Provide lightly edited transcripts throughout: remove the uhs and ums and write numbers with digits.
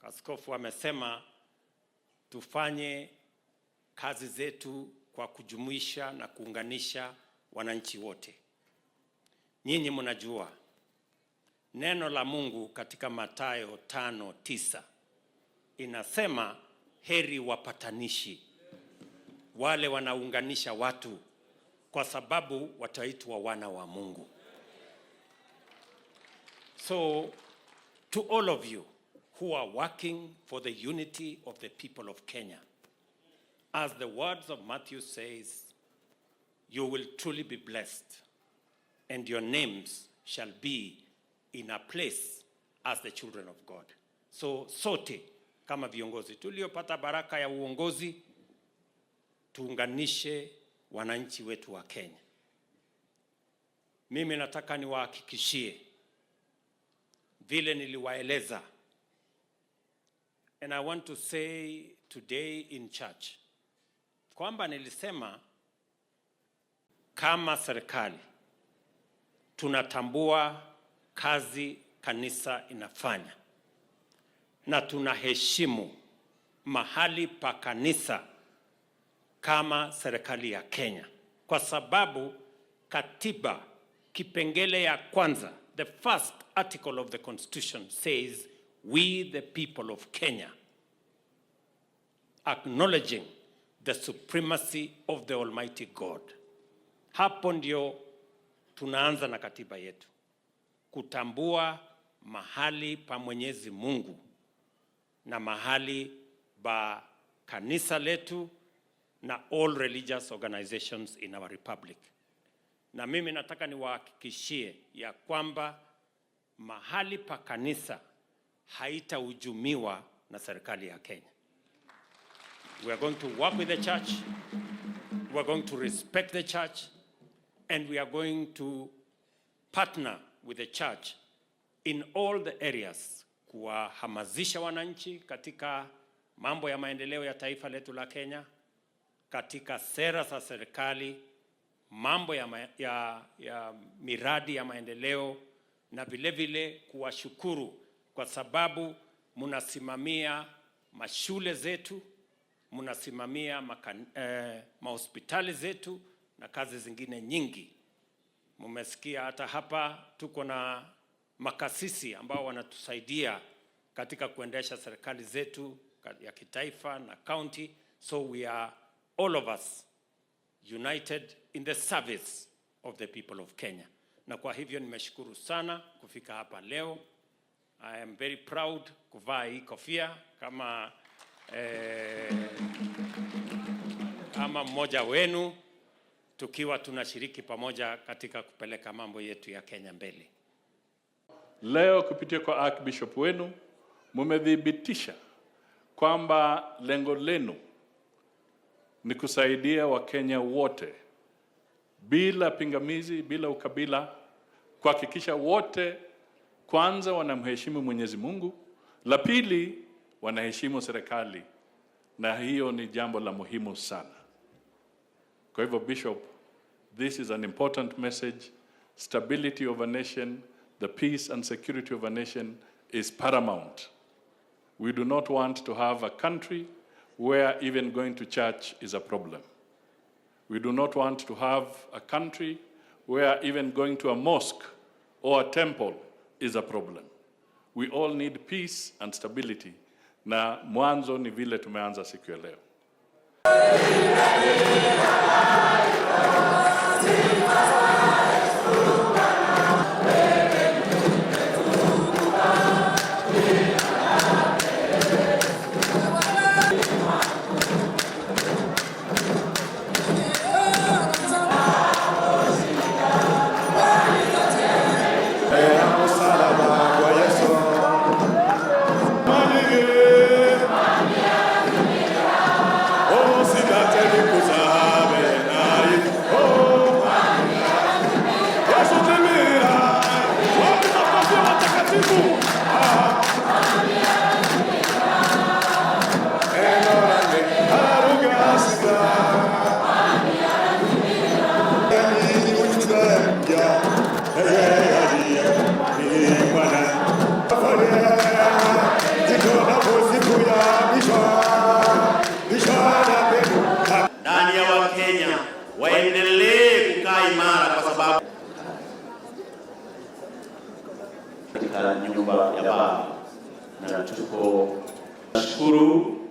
Askofu amesema tufanye kazi zetu kwa kujumuisha na kuunganisha wananchi wote. Nyinyi mnajua neno la Mungu katika Mathayo 5:9 inasema heri wapatanishi, wale wanaunganisha watu, kwa sababu wataitwa wana wa Mungu. So to all of you who are working for the unity of the people of Kenya, as the words of Matthew says, you will truly be blessed, and your names shall be in a place as the children of God. So sote kama viongozi tuliopata baraka ya uongozi, tuunganishe wananchi wetu wa Kenya. Mimi nataka niwahakikishie vile niliwaeleza, and I want to say today in church kwamba nilisema kama serikali tunatambua kazi kanisa inafanya na tunaheshimu mahali pa kanisa kama serikali ya Kenya, kwa sababu katiba kipengele ya kwanza, the first article of the constitution says, "We the people of Kenya, acknowledging the supremacy of the Almighty God." Hapo ndio tunaanza na katiba yetu, kutambua mahali pa Mwenyezi Mungu na mahali pa kanisa letu na all religious organizations in our republic. Na mimi nataka niwahakikishie ya kwamba mahali pa kanisa haitahujumiwa na serikali ya Kenya. We are going to work with the church, we are going to respect the church, and we are going to partner with the church in all the areas kuwahamasisha wananchi katika mambo ya maendeleo ya taifa letu la Kenya, katika sera za serikali, mambo ya miradi ya maendeleo na vile vile kuwashukuru kwa sababu mnasimamia mashule zetu, mnasimamia mahospitali zetu na kazi zingine nyingi. Mumesikia hata hapa tuko na makasisi ambao wanatusaidia katika kuendesha serikali zetu ya kitaifa na county. So we are all of us united in the service of the people of Kenya. Na kwa hivyo nimeshukuru sana kufika hapa leo. I am very proud kuvaa hii kofia kama mmoja wenu, tukiwa tunashiriki pamoja katika kupeleka mambo yetu ya Kenya mbele. Leo kupitia kwa Archbishop wenu mumethibitisha kwamba lengo lenu ni kusaidia Wakenya wote bila pingamizi, bila ukabila, kuhakikisha wote kwanza wanamheshimu Mwenyezi Mungu, la pili wanaheshimu serikali, na hiyo ni jambo la muhimu sana. Kwa hivyo Bishop, this is an important message. Stability of a nation, the peace and security of a nation is paramount. We do not want to have a country where even going to church is a problem. We do not want to have a country where even going to a mosque or a temple is a problem. We all need peace and stability, na mwanzo ni vile tumeanza siku ya leo. Msalaba kwa Yesu. Manige. Oh, sigateli kuzabe. nyumba ya Baba, na tuko nashukuru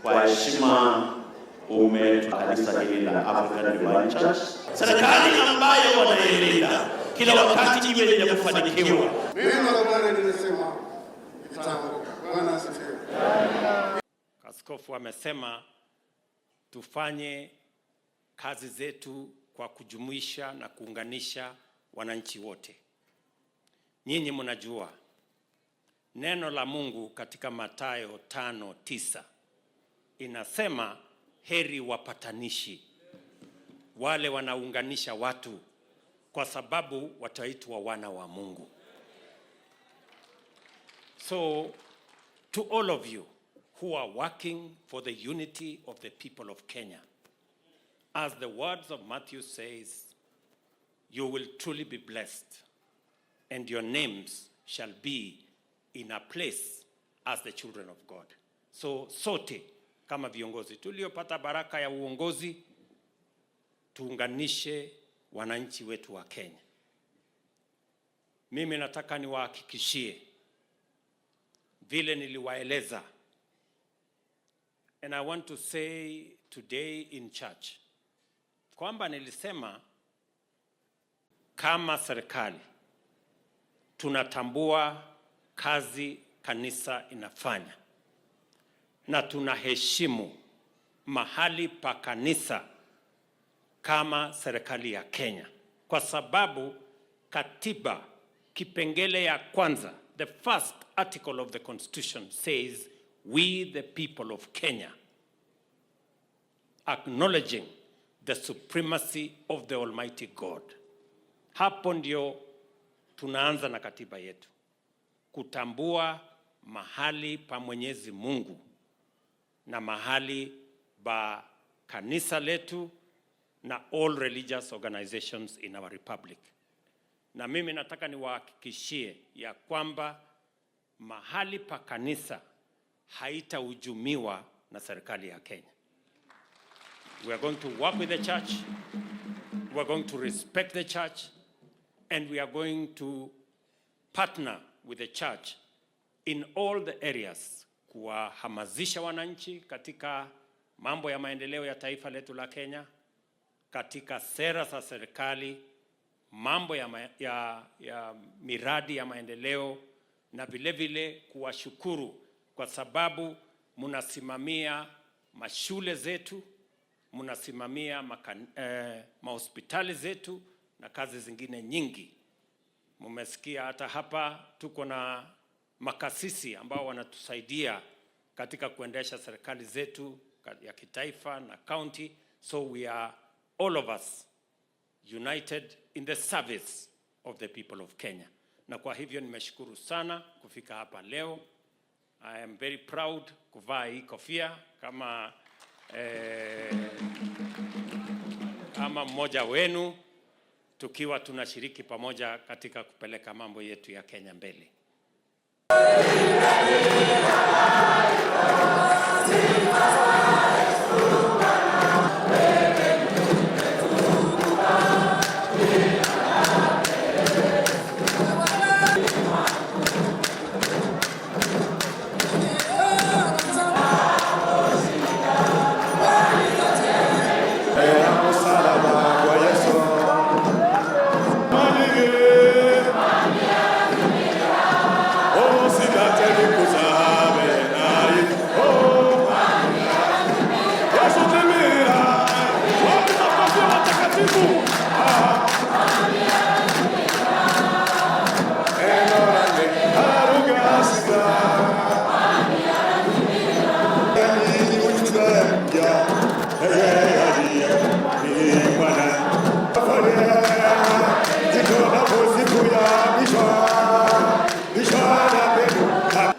kwa heshima ume kanisa hili la African Divine Church. Serikali ambayo wanailinda kila wakati iwe ya kufanikiwa. Neno la Bwana limesema itaanguka. Bwana asifiwe. Askofu amesema tufanye kazi zetu kwa kujumuisha na kuunganisha wananchi wote. Nyinyi mnajua neno la Mungu katika Mathayo 5:9 inasema heri wapatanishi, wale wanaunganisha watu, kwa sababu wataitwa wana wa Mungu. So to all of you who are working for the unity of the people of Kenya, as the words of Matthew says, you will truly be blessed, and your names shall be in a place as the children of God. So sote kama viongozi tuliopata baraka ya uongozi, tuunganishe wananchi wetu wa Kenya. Mimi nataka niwahakikishie vile niliwaeleza, and I want to say today in church kwamba nilisema kama serikali tunatambua kazi kanisa inafanya na tunaheshimu mahali pa kanisa kama serikali ya Kenya, kwa sababu katiba kipengele ya kwanza, the first article of the constitution says we the people of Kenya, acknowledging the supremacy of the Almighty God. Hapo ndio tunaanza na katiba yetu, kutambua mahali pa Mwenyezi Mungu na mahali pa kanisa letu na all religious organizations in our republic. Na mimi nataka niwahakikishie ya kwamba mahali pa kanisa haitahujumiwa na serikali ya Kenya. We are going to work with the church, we are going to respect the church, and we are going to partner with the church in all the areas kuwahamasisha wananchi katika mambo ya maendeleo ya taifa letu la Kenya, katika sera za serikali, mambo ya miradi ya maendeleo, na vile vile kuwashukuru kwa sababu mnasimamia mashule zetu, mnasimamia mahospitali zetu na kazi zingine nyingi. Mmesikia hata hapa tuko na makasisi ambao wanatusaidia katika kuendesha serikali zetu ya kitaifa na county. So we are all of us united in the service of the people of Kenya. Na kwa hivyo nimeshukuru sana kufika hapa leo. I am very proud kuvaa hii kofia kama mmoja wenu, tukiwa tunashiriki pamoja katika kupeleka mambo yetu ya Kenya mbele.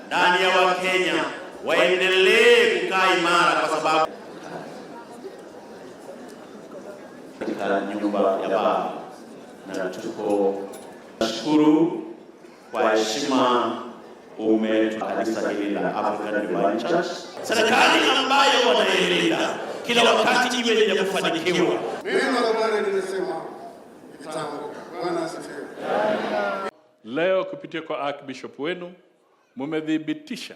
Ndani ya Wakenya waendelee kukaa imara kwa sababu katika nyumba ya Baba, na tuko nashukuru kwa heshima ume kanisa hili la African Divine Church. Serikali ambayo wanailinda kila wakati iwe ya kufanikiwa. Neno la Bwana limesema itaanguka. Bwana asifiwe. Leo kupitia kwa Archbishop wenu mumethibitisha